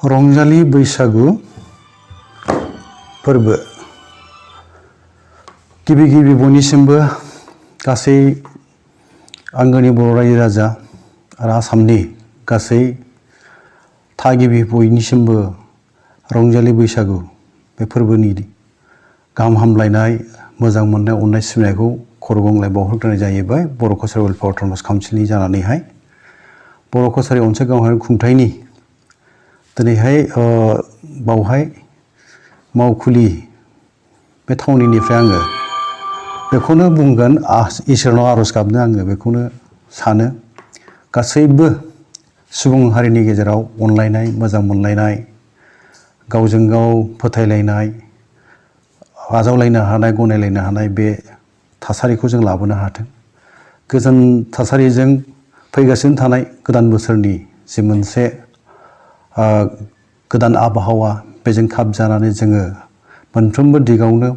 रंजालि बैसागु फोरबो गिबि गिबि बयनिसिमबो गासै आंगोनि बर' रायजो राजा आरो आसामनि गासै थागिबि बयनिसिमबो रंजालि बैसागु बे फोरबोनि गाहाम हामलायनाय मोजां मोननाय अननाय सिबिनायखौ खर' गंग्लाय बावहरग्रोनाय जाहैबाय बर' कसारि वेलफेयार अट'नमास काउन्सिलनि जानानैहाय बर' कसारि अनसाय गावहारि खुंथायनि दिनैहाय बावहाय मावखुलि बे थावनिनिफ्राय आङो बेखौनो बुंगोन इसोरनाव आर'ज गाबनो आङो बेखौनो सानो गासैबो सुबुं हारिनि गेजेराव अनलायनाय मोजां मोनलायनाय गावजों गाव फोथायलायनाय आजावलायनो हानाय गनायलायनो हानाय बे थासारिखौ जों लाबोनो हाथों गोजोन थासारिजों फैगासिनो थानाय गोदान बोसोरनि जि मोनसे गोदान आबहावा बेजों खाब जानानै जोङो मोनफ्रोमबो दिगावनो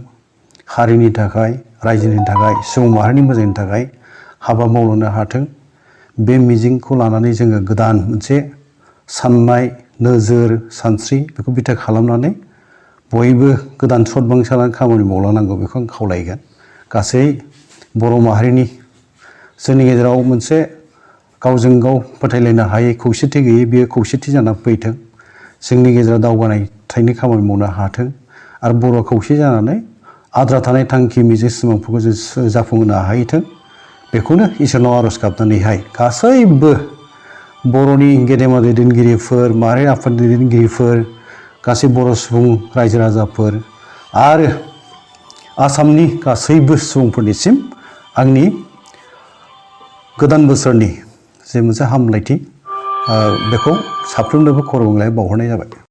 हारिनि थाखाय रायजोनि थाखाय सुबुं माहारिनि मोजांनि थाखाय हाबा मावलांनो हाथों बे मिजिंखौ लानानै जोङो गोदान मोनसे साननाय नोजोर सानस्रि बेखौ बिथा खालामनानै बयबो गोदान सदबांसा लानानै खामानि मावलांनांगौ बेखौ आं खावलायगोन गासै बर' माहारिनि जोंनि गेजेराव मोनसे गावजों गाव फोथायलायनो हायै खौसेथि गैयै बेयो खौसेथि जानानै फैथों जोंनि गेजेराव दावगानाय थायनि खामानि मावनो हाथों आरो बर'आ खौसे जानानै आद्रा थानाय थांखि मिजिं सिमांफोरखौ जों जाफुंहोनो हाहैथों बेखौनो इसोरनाव आर'ज गाबनानैहाय गासैबो बर'नि गेदेमा दैदेनगिरिफोर माहारि आफादनि दैदेनगिरिफोर गासै बर' सुबुं रायजो राजाफोर आरो आसामनि गासैबो सुबुंफोरनिसिम आंनि गोदान बोसोरनि जे मोनसे हामलायथि बेखौ साफ्रोमनोबो खर' गंग्लाय बावहरनाय जाबाय।